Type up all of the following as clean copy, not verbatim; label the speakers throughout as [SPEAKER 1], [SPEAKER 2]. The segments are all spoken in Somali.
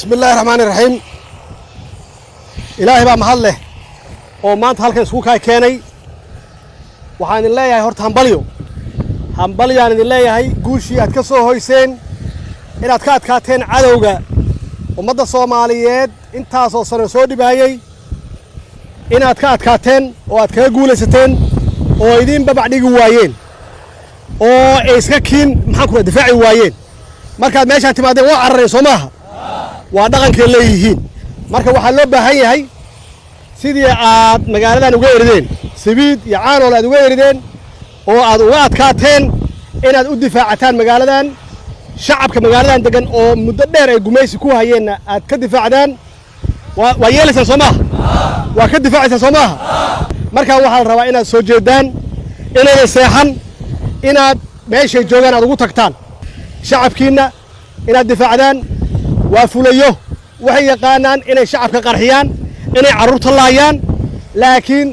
[SPEAKER 1] Bismi Illaahi Raxmaani Raxiim. Ilaahay baa mahad leh oo maanta halkan isku kaa keenay. Waxaan idin leeyahay horta hambalyo, hambalyaan idin leeyahay guushii aad ka soo hoyseen, inaad ka adkaateen cadowga ummadda Soomaaliyeed intaasoo sano soo dhibaayey, inaad ka adkaateen oo aad kaga guulaysateen oo idiin babac dhigi waayeen oo ay iska kiin, maxaan ku difaaci waayeen. Markaad meeshaan timaadeen waa carareen, soo maaha? Waa dhaqankay leeyihiin. Marka waxaa loo baahan yahay sidii aad magaaladan uga erideen, Sabiid iyo Caanool aad uga erideen oo aad uga adkaateen, inaad u difaacataan magaaladan, shacabka magaaladan degan oo muddo dheer ay gumaysi ku hayeenna aad ka difaacdaan. Waa yeelaysaan, soo maaha? Waa ka difaacaysaan, soo maaha? Markaa waxaa la rabaa inaad soo jeedaan, inaydan seexan, inaad meeshay joogaan aad ugu tagtaan, shacabkiinna inaad difaacdaan. Waa fulayo, waxay yaqaanaan inay shacabka qarxiyaan, inay carruurta laayaan, laakiin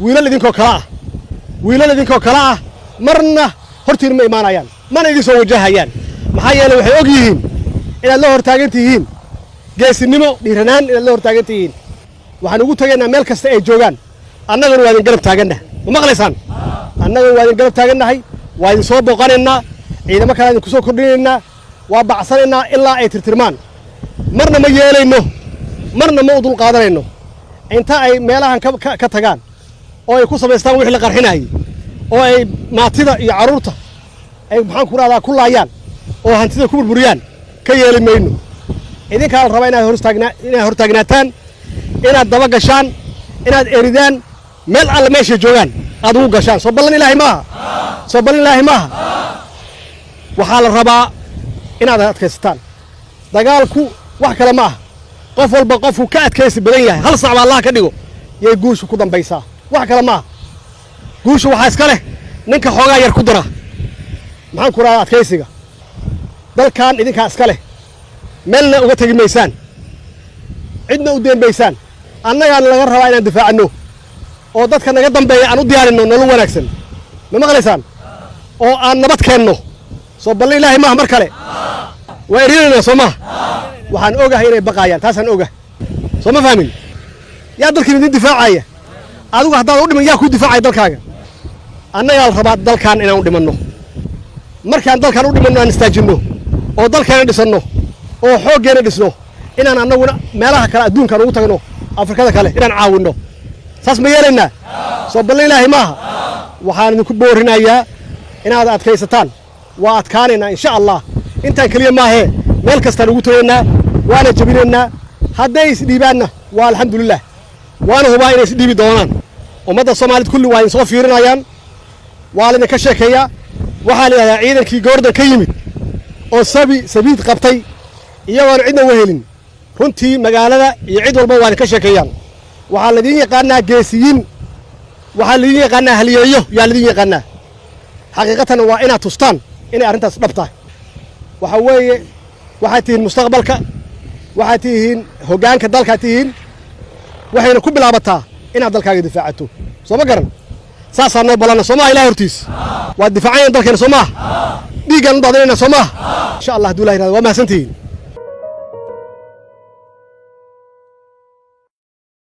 [SPEAKER 1] wiilal idinkoo kale ah, wiilal idinkoo kale ah marna hortiin ma imaanayaan, mana idin soo wajahayaan. Maxaa yeelay, waxay og yihiin inaad la hortaagan tihiin geesinimo, dhiiranaan inaad la hortaagan tihiin. Waxaan ugu tegaynaa meel kasta ay joogaan. Annaguna waa idin garab taagannahay. Ma maqlaysaan? Annaguna waa idin garab taagannahay, waa idin soo booqanaynaa, ciidamo kale idin ku soo kordhinaynaa, waa bacsanaynaa ilaa ay tirtirmaan. Marna ma yeelayno, marna ma u dulqaadanayno inta ay meelahan ka tagaan oo ay ku samaystaan wixii la qarxinayay oo ay maatida iyo carruurta ay, maxaan ku rahdaa, ku laayaan oo hantida ku burburiyaan. Ka yeeli mayno. Idinkaa la rabaa inaad hortaagnaataan, inaad daba gashaan, inaad eridaan, meel alle meeshay joogaan aad ugu gashaan. Soo ballan Ilaahay maaha? Soo ballan Ilaahay maaha? Waxaa la rabaa inaad adkaysataan. Dagaalku wax kale ma aha. Qof walba qofku ka adkaysi badan yahay, hal sac baa Allah ka dhigo, yay guushu ku dambaysaa. Wax kale ma aha. Guushu waxaa iska leh ninka xoogaa yar ku dara, maxaan ku rahdaa, adkaysiga. Dalkan idinkaa iska leh, meelna uga tegi maysaan, cidna u deen maysaan. Annagaana laga rabaa inaan difaacno oo dadka naga dambeeya aan u diyaarinno nolol wanaagsan. Ma maqlaysaan? Oo aan nabad keenno. Soo ballan Ilaahay maaha? Mar kale waa erinaynaa, soo maaha? Waxaan ogahay inay baqaayaan, taasaan ogahay. Soo ma fahmin? Yaa dalkan idin difaacaya? Adigu haddaad u dhiman, yaa ku difaacaya dalkaaga? Annagaa la rabaa dalkan inaan u dhimanno. Markaan dalkan u dhimanno, aan istaajinno oo dalkeena dhisanno oo xooggeena dhisno, inaan annaguna meelaha kale adduunkaan ugu tagno, Afrikada kale inaan caawinno. Saas ma yeelaynaa? Soo ballan Ilaahay maaha? Waxaan idinku boorinayaa inaad adkaysataan. Waa adkaanaynaa, insha Allah. Intaan keliya maahee, meel kastaan ugu tagaynaa, waana jebinaynaa. Hadday isdhiibaanna waa alxamdulilah, waana hubaa inay isdhiibi doonaan. Ummadda Soomaalid kulli waa idin soo fiirinayaan, waa laydinka sheekeeyaa. Waxaa la yidhahdaa ciidankii Goordan ka yimid oo sabi Sabiid qabtay iyagoona cidna wehelin. Runtii magaalada iyo cid walba waa idinka sheekeeyaan. Waxaa laydin yaqaanaa geesiyiin, waxaa laydin yaqaanaa halyeeyo yaa laydin yaqaanaa. Xaqiiqatan waa inaad tustaan inay arrintaas dhab tahay. Waxa weeye, waxaad tihiin mustaqbalka, waxaad tihiin hoggaanka dalkaad tihiin. Waxayna ku bilaabataa inaad dalkaaga difaacato. Soo ma garan? Saasaa noo ballanna, soo maha? Ilahay hortiis waa difaacayna dalkeena, soo maaha? Dhiiggaan u daadinayna, soo maaha? Insha Allah, hadduu Ilahi yirahdo. Waa mahadsantihiin.